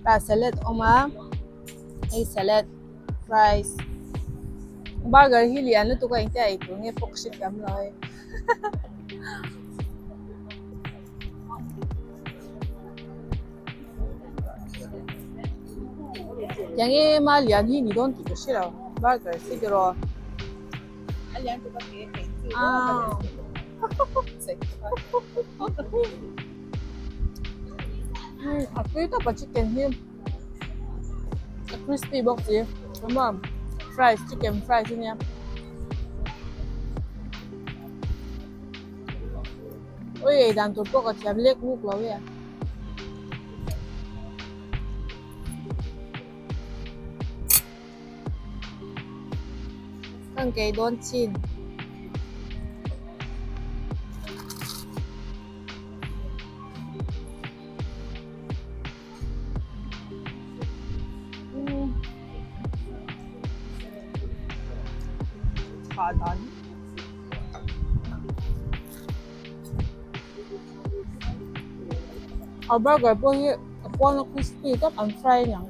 Tah salad a awm a hei salad fries burger hi lian lutuk a engtia ei tur nge pawh ka hrethiam lo hei tiang em a lian hi ni dawn tih ka hre lo burger hi tiraw. A tui tawp a chicken hi a crispy bawk si emaw fries chicken fries ania awi ei dan tur pawh ka thiam lek luk lo e. Kan kei dawn chin. A burger pawh hi a pawn a crispy tak an fry aniang.